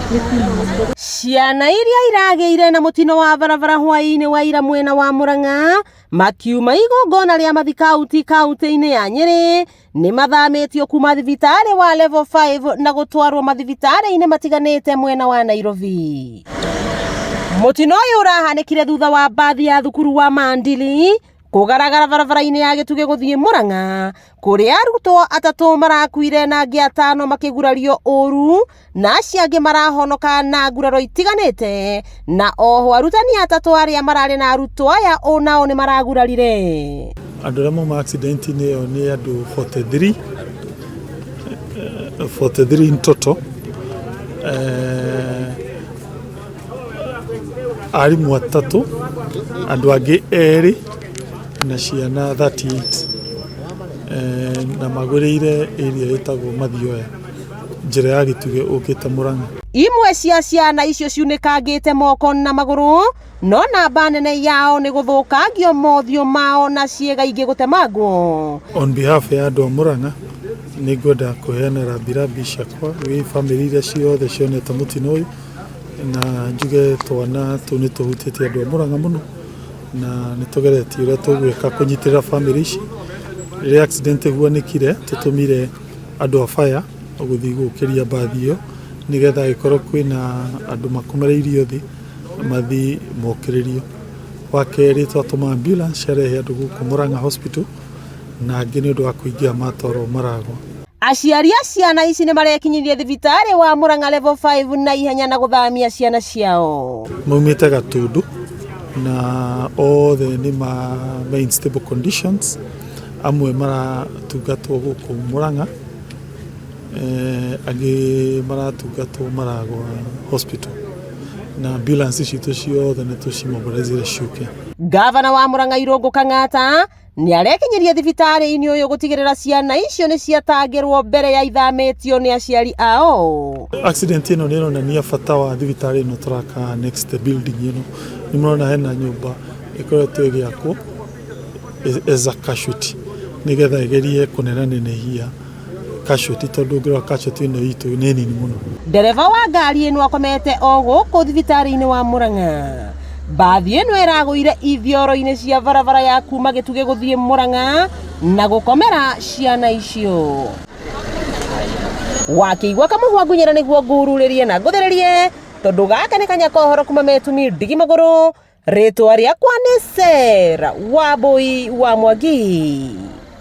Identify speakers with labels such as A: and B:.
A: Ciana iria iragĩire na mũtino wa barabara hwaĩ-inĩ wa ira mwena wa Murang'a makiuma igongona rĩa mathikauti kaunti-inĩ ya Nyĩrĩ nĩ mathamĩtio kuma thibitarĩ wa level 5 na gũtwarwo mathibitarĩ-inĩ matiganĩte mwena wa Nairobi. Mũtino ũyũ ũrahanĩkire thutha wa mbathi ya thukuru wa Mandili kũgaragara barabara-inĩ ya Gĩtugĩ gũthiĩ Murang'a kũrĩa arutwo atatũ marakuire na angĩ atano makĩgurario ũru na acio angĩ marahonoka na nguraro itiganĩte na oho arutani atatũ arĩa mararĩ na arutwo aya onao nĩ maragurarire.
B: Andũ arĩa mauma accident-inĩ ĩyo nĩ andũ 43, 43 in total. Arimũ atatũ, andũ angĩ erĩ na ciana 38 na magũrĩire area ĩtagwo Mathioya njĩra ya Gĩtugĩ ũkĩte Mũrang'a.
A: Imwe cia ciana icio ciunĩkangĩte moko na magũrũ no namba nene yao nĩ gũthũkangio mothiũ mao na ciĩga ingĩ gũtemangwo.
B: On behalf ya andũ a Mũrang'a nĩ ngwenda kũheana rambirambi ciakwa gwĩ bamĩrĩ iria ciothe cionete mũtino ũyũ na njuge twana tũu nĩ tũhutĩtie andũ a Mũrang'a mũno na nĩ tũgeretie ũrĩa tũgwĩka kũnyitĩrĩra bamĩrĩ ici. Rĩrĩa accident ĩhuanĩkire tũtũmire andũ a fire gũthiĩ gũkĩria mbathi ĩyo nĩgetha angĩkorwo kwĩna andũ makomereirio thĩ mathiĩ mokĩrĩrio. Wa kerĩ twatũma ambulance ciarehe andũ gũkũ Mũrang'a hospital na angĩ nĩ ũndũ wa kũingĩha matwarwo Maragwa.
A: Aciari a ciana ici nĩ marekinyirie thibitarĩ wa Murang'a level 5 na ihenya na gũthamia ciana ciao.
B: Maumĩte Gatundu na othe nĩ ma me in stable conditions, amwe maratungatwo gũkũ Murang'a, angĩ maratungatwo Maragwa hospital na ambulance citũ ciothe nĩ tũcimobilizire ciũke.
A: Ngavana wa Murang'a Irũngũ Kang'ata nĩ arekinyirie thibitarĩ-inĩ ũyũ gũtigĩrĩra ciana icio nĩ ciatangĩrwo mbere ya ithamĩtio nĩ aciari ao.
B: Accident ĩno nĩ ĩronania bata wa thibitarĩ ĩno tũraka next building ĩno. Nĩ mũrona hena nyũmba ĩkoretwo ĩgĩakwo as a casualty nĩgetha ĩgerie kũnenanenehia casualty tondũ ũngĩrora casualty ĩno itũ nĩ nini mũno.
A: Ndereba wa ngari ĩno akomete o gũkũ thibitarĩ-inĩ wa Murang'a. Mbathi ĩno ĩragũire ithioro-inĩ cia barabara ya kuma Gĩtugĩ gũthiĩ Murang'a na gũkomera ciana icio. Wakĩigua kamũhwa ngunyĩra nĩguo ngururĩrie na ngũthĩrĩrie tondũ gaka nĩ kanya kohoro kuma metumi ndigi magũrũ. Rĩtwa rĩakwa nĩ Sarah Wambui wa Mwangi.